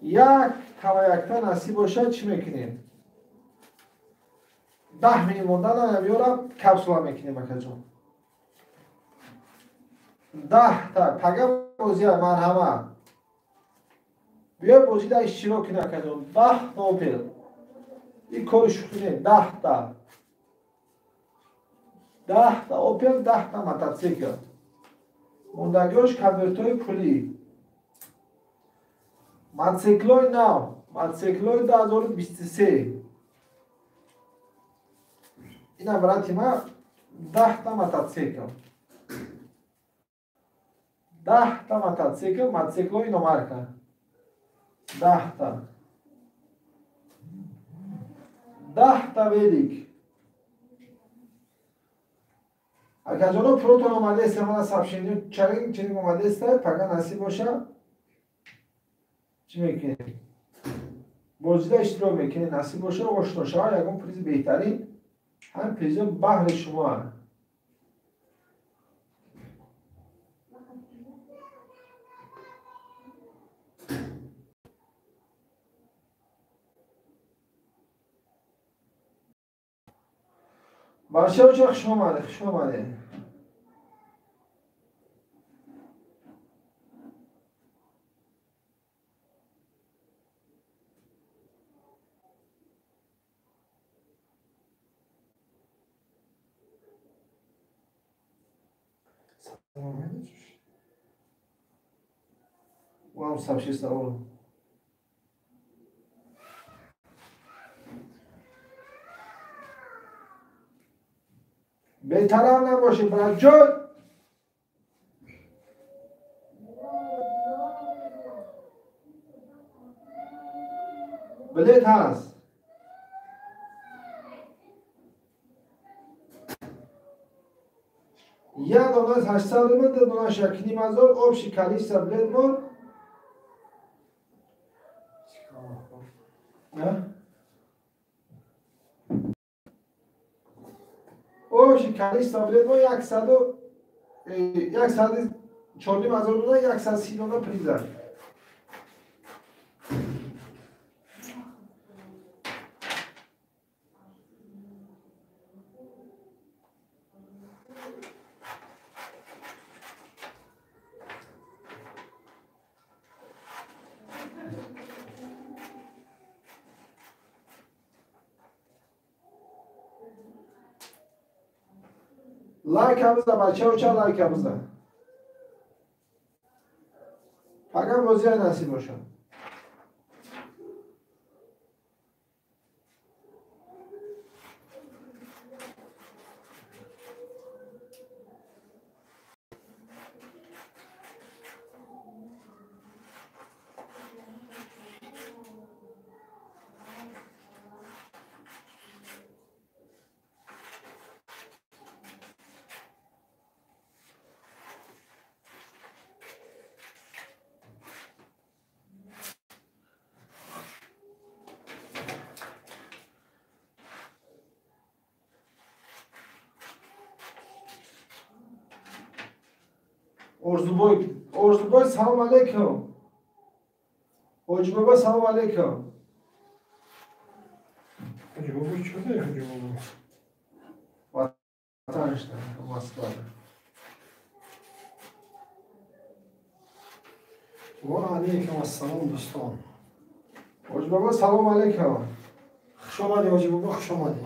як таваякта насиб боша чӣ мекунем? 10 минут мондан авиора капсула мекунем акаҷон. 10 та пага бозия марҳамат. Биё бозида иштирок кунед акаҷон. 10 та опел. Ин кори шӯхӣ не, 10 та. 10 та опел, 10 та мотоцикл. Мондагиҳош конвертҳои пулӣ. Мотоциклҳои нав, мотоциклҳои 2023. Ина брати ма 10 та мотоцикл. 10 та мотоцикл, мотоциклҳои иномарка. 10 та. 10 та велик. Акаҷоно пулотон омадааст, мана сабшини чарин чарин омадааст, пага насиб боша. Чӣ мекунем? Бозида иштирок мекунем, насиб боша, ошно шава, ягон призи беҳтарин. Ҳам призо баҳри шумо. Бачаҳо хуш омадед, хуш омадед. Вам сообщи салон. Бетараф набошед, братҷон. Билет ҳаст. Як дона 800 рубл, ду дона 1,5 ҳазор, общий количество билет мон. Общий количество билет мон 104,5 ҳазор дона, 130 дона приза. Лайка биза бачаоча, лайка биза. Пага бозия насиб бошад. Орзубой, Орзубой, салом алейкум. Ҳоҷибобо, салом алейкум. Ҳоҷибобо чӣ дорӣ, Ҳоҷибобо? Ватанашда, Москвада. Ва алейкум ассалом, дӯстон. Ҳоҷибобо, салом алейкум. Хуш омадӣ, Ҳоҷибобо, хуш омадӣ.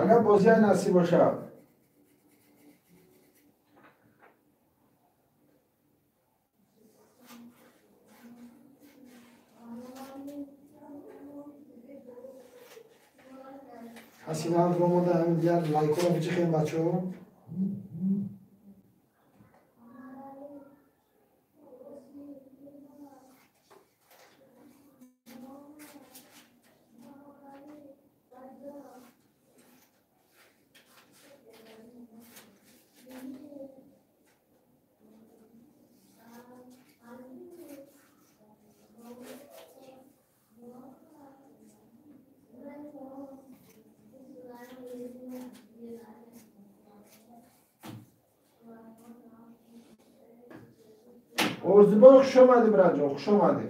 Агар бозия насиб бошад. Ҳасина омода, ҳамин дигар лайкҳоро бичихем, бачаҳо. Орзубой, хуш омадӣ, бираҷон, хуш омадӣ.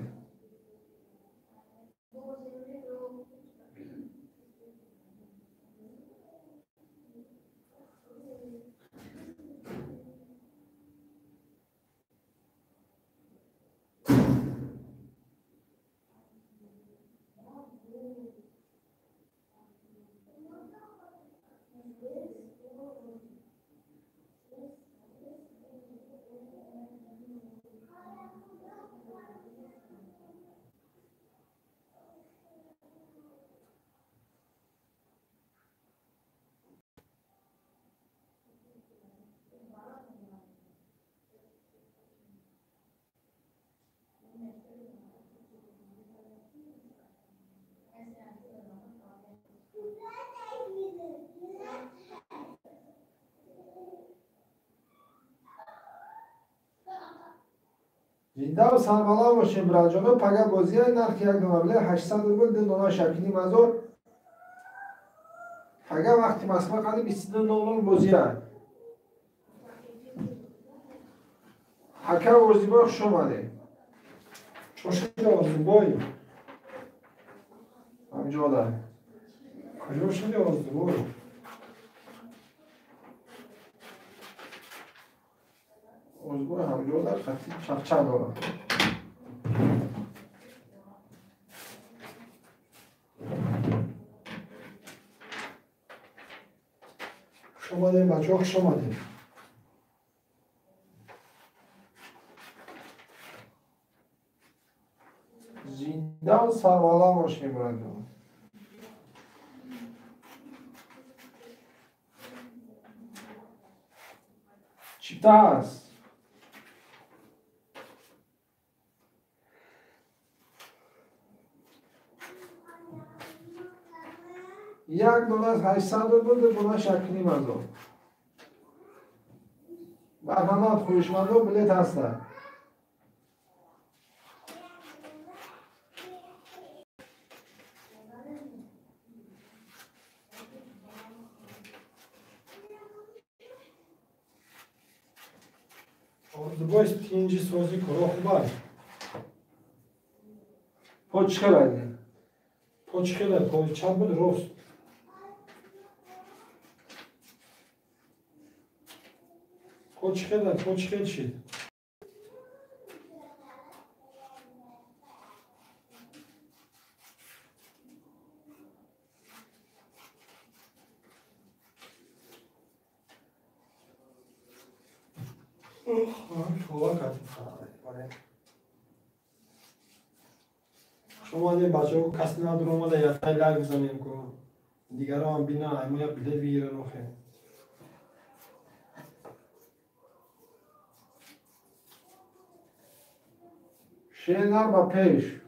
Зиндаву сарбаланд бошем, бираҷоно. Пага бозия нархи як дона билет 800 рубл, ду дона шакли мазор. Пага вақти Москва қади 22:00 бозия. Ака Орзубой, хуш омадед. Чошида, Орзубой? Ҳамҷода. Куҷо шуди, Орзубой? Орзубой ҳамҷода хати чақчақ дорад. Хуш омадем, бачаҳо, хуш омадем. Зиндаву сарбаланд бошем, бираҷон. Чипта ҳаст? Як дона 800 рубл, ду дона шакли мазор. Марҳамат, хоҳишмандо, билет ҳастанд. Орзубой, тинҷи сози коро хубай? По чӣ хелайди? По чӣ хелай? По чап буд, рост? По чӣ хелай? По чӣ хел шид? Шумо омадем бачаҳо касе надор омада яктай лайк бизанем ку дигарон бина мо як билет бигиран охе. Шенар ба пеш.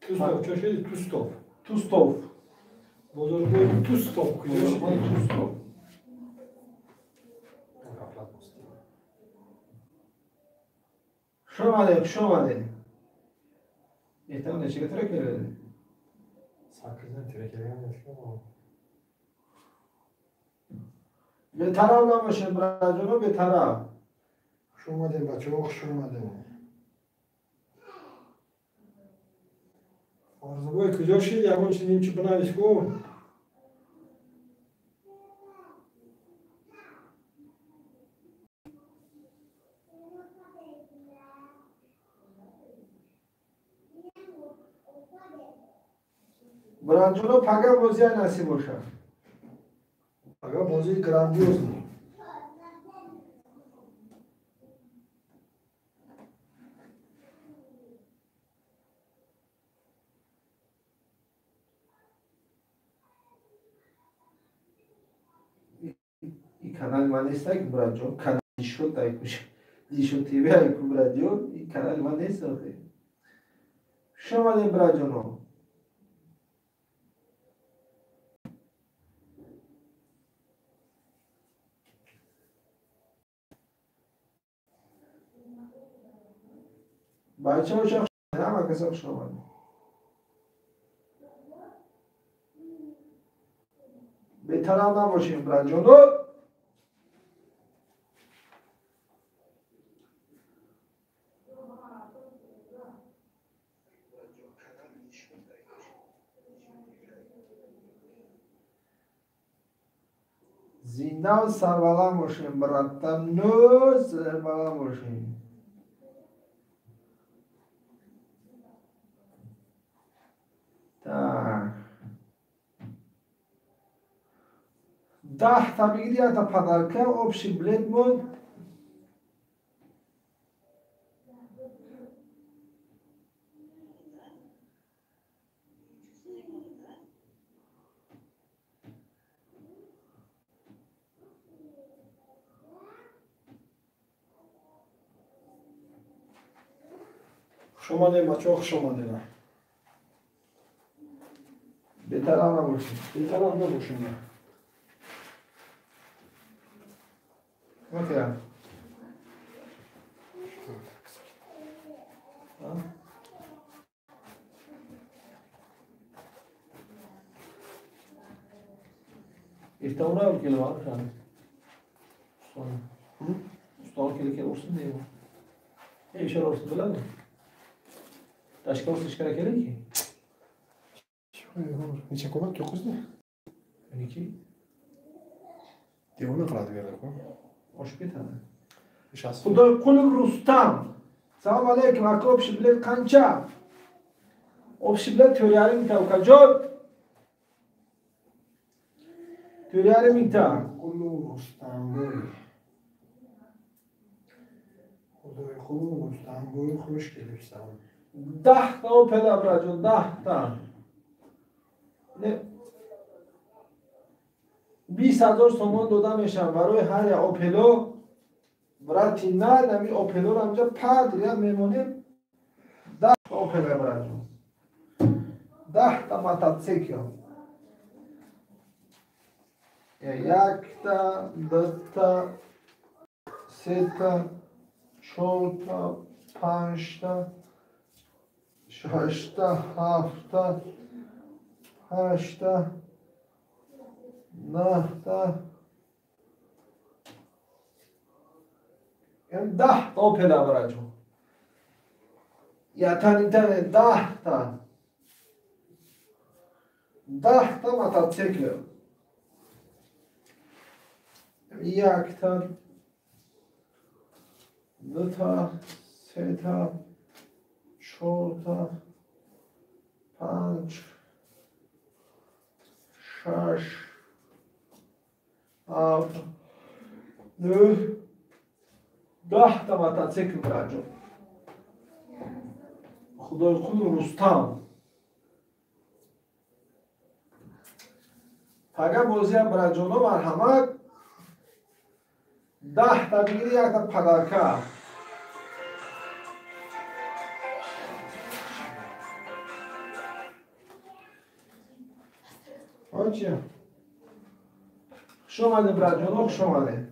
Тустов чо шуди Тустов. Тустов. Бозоргоҳи Тустов куҷо шуди? Тустов. Хуш омадед, хуш омадед. Эҳтимол нечага тира келadi? Sakkizdan tira kelgan ekan. Бетараф набошед, бираҷоно, бетараф. Хуш омадед, бачаҳо, хуш омадед. Орзубой куҷо шид? Ягон чиз нимчи бинавис ку. Бираҷоно, пага бозия насиб бошад. Пага бозии грандиозный. И канали ман нест, ай бираҷон, канали шуд, ай Дишо ТВ, ай бираҷон, и канали ман нест охе. Хуш омадед, бираҷоно. Бачаҳо ча ҳама каса хуш омадед. Бетараф набошем, бираҷоно. Зиндаву сарбаланд бошем, братану, сарбаланд бошем. Так. 10 та бигири, якта подарка, общий билет мон. Хуш омадед, бачаҳо, хуш омадед. Бетараф набошед. Бетараф набошем. Окей. Ertaroq kelib olishadi. Ustoni. Ustoni kelib kelib ursin deyman. Ishora ursin biladimi? Tashqa ursish kerak kerakki. Necha ko'mak 9-da? 12. Devona qiladi bu yerda-ku. Oshib ketadi. Xudoyqulov Rustam. Salom alaykum, aka, общий bilet qancha? Общий bilet 4,5 mingta, ukajon. 4,5 mingta. Xudoyqulov Rustamboy. Xudoyqulov Rustamboy, xush kelibsan. 10 ta Opel abrajon, 10 ta. 20,000 сомон дода мешаванд барои ҳар як Опело. Брати на, нами Опелоро ҳамҷа падрия мемонем. 10 та Опел браҷон. 10 та мотоцикл. Якта, дута, сета, чорта, панҷта, шашта, ҳафта, ҳашта, 9та, 10 та Опел браҷон. Ятанитане 10 та. 10 та мотоцикл. Якта, дута, сета, чорта, панҷ, шаш, ҳафт, 9, 10 та мотоцикл браҷон. Худойқул Рустам. Пага бозия браҷоно марҳамат. 10 та бигири якта подарка. Хуш омадед браҷоно, хуш омадед.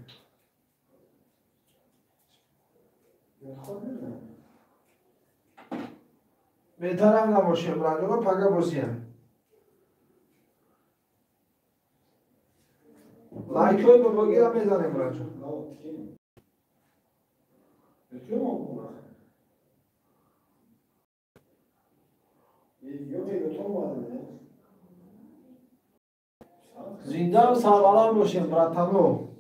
Беҳтарам набошем браҷоно, пага бозиям. Лайкҳои бобогира мезанем браҷон. Зиндаам сарбаланд бошем братано.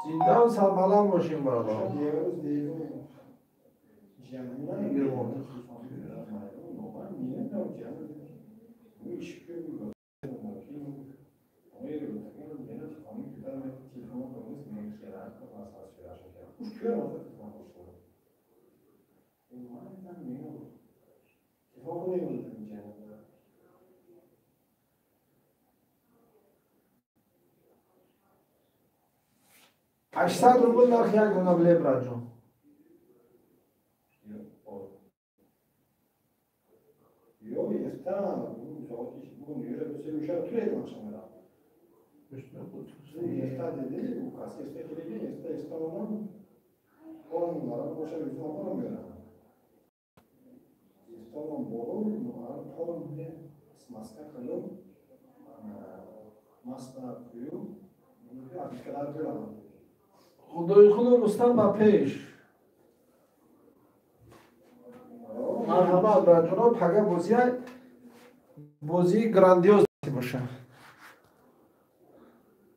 Зиндаам сарбаланд бошем бародарон. 800 рубл нарх як дона билет браҷон. Худойқулу Рустам ба пеш. Марҳамат браҷоно, пага бозия бозии грандиоз боша.